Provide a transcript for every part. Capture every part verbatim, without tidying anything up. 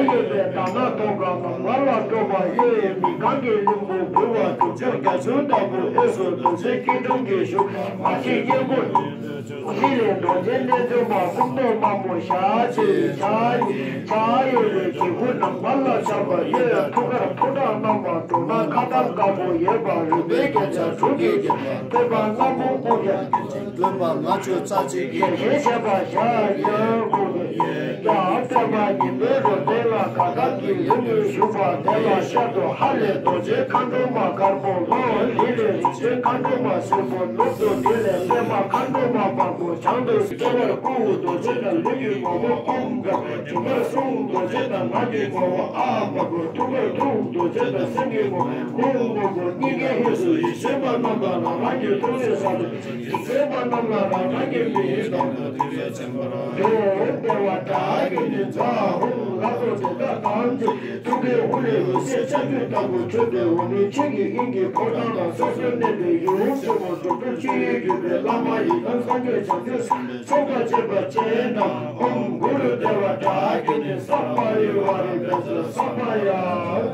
ཡོད་པའི་དག་སྣང་མཐོང་གང་ལ་མར་ལ་སྤྲོ་བ་གཡོ་བའི་མི་གང་གི་གླིང་བུ་འབུལ་བ་དྲུག་ཅུ་རྒྱ་མཚོའི་བདག་པོ་ཨེ་སོ་རྡོ་རྗེ་སྐྱིལ་ཀྲུང་གིས་བཞུགས། མ་གཅིག་གཡས་སྐོར་ལི་ལས་རྡོ་རྗེ་རྣལ་འབྱོར་མ་སྐུ་མདོག་དམར་པོ་ཞལ་གཅིག་ཕྱག་གཡས་པའི་གྱི་ཧུ་ནང་མར་ལ་ཤར་བ་གཡོ་བའི་ཐུགས་ཀར་ཕོ་བྲང་རྣམ་པ་དྲུག་ན་ཁ་ཐང་དཀར་པོ་ཡོད་པ་རིག་པའི་རྒྱན་ཆ་དྲུག་གིས་བརྒྱན་པ་སྟོན་པ་རྣམ་པོ་སྐུ་ཡང་། སྟོན་པ་ལྔ་བཅུ་རྩ་གཅིག་གིས་བཞེས་བྱས་པ་ཞལ་གཡས་སྐོར་ཡོད་ཀྱང་། སྟོན་པ་ཉི་མའི་རོ་སྟེང་ལ་ག་དར་གྱི་རིམ་གྱིས་བཞུགས་པ་དེ་ལ་ཤར་དུ་ཧ་ལས་རྡོ་རྗེ་མཁའ་འགྲོ་མ་དཀར་པོ་ལྷོ་ལི་ལས་རིན་ཆེན་མཁའ་འགྲོ་མ་སེར་པོ། ནུབ་ཏུ་ལི་ལས་པདྨ་མཁའ་འགྲོ་མ་དམར་པོ། བྱང་དུ་ལྕགས་པར་སྐུ་རྡོ་རྗེ་དང་ལུས་ཀྱི་ངོ་བོ་ཨོཾ་དཀར་པོ། མཇུག་མཐར་གསུང་རྡོ་རྗེ་དང་ངག་གི་ངོ་བོ་ཨཱཿ་དམར་པོ། ཐུགས་ཀར་ཐུགས་རྡོ་རྗེ་དང་སེམས་ཀྱི་ངོ་བོ་ཧཱུྃ་སྔོན་པོ། སྙིང་གའི་དབུས་སུ་ཡིད་ཆེས་པ་རྣམས་དང་རང་རང་གི་ཐུགས་རྗེའི་ས་དང་། ཡིད་ཆེས་པ་རྣམས་ལ་རང་རང་གི་མིང་ཡིན་ཏམ། དེ་བདེ་བ་དྲག་གི་ནི་ཛཿཧཱུྃ་ལ་སོགས་དེ་དག་ཐམས་ཅད་ཐུགས་ཀའི་དབུ་ལས་འོད་ཟེར་ལྕགས་ཀྱུ་ལྟ་བུ་འཕྲོས་པའི་འོག་མིན་ཆོས་ཀྱི་དབྱིངས་ཀྱི་ཕོ་བྲང་ལ་སོ་སོར་གནས་པའི་ཡུམ་ཆེན་མོ་རྫོགས་པའི་སྤྱོད་ཡུལ་གྱུར་པའི་བླ་མ་ཡི་དམ་སངས་རྒྱས་བྱང་ཆུབ་སེམས་དཔའི་ཚོགས་དང་བཅས་པ་བཅས་དང་། ཨོཾ་གུ་རུ་དེ་བ་ཌཱ་ཀི་ཎི་སབ་པ་རི་ཝཱ་རེ་བྷྱཿ་སྭ་སབ་པ་ཡ་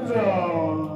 ཛཿ།